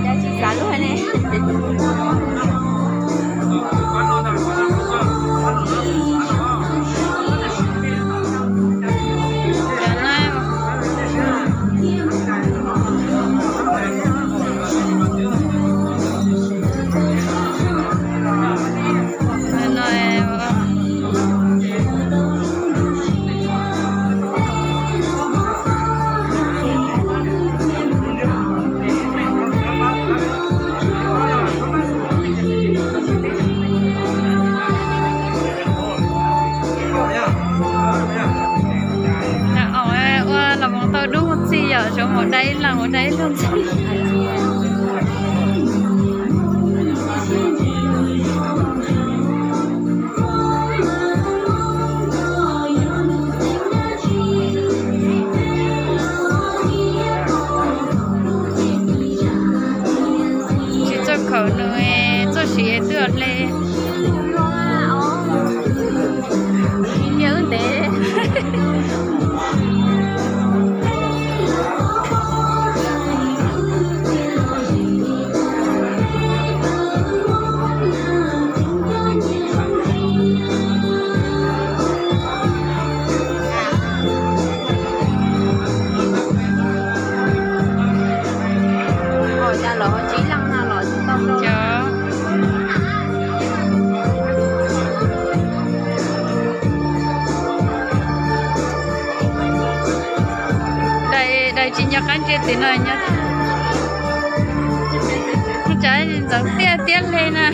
Cas tsis xav luag ne. Ua los mus tau dub mus txij yom, tsuav mus dai ib leeg mus dai ib leeg ntxiv. Tsis txawj khaum nws, txoj siv twb hle. Niag wb ntev. Cas los tsib leeg no los tsis tau. Dais, dais tsis nco qab ntsia tim no nyob. Tsam ntxeev tiaj tiab li na.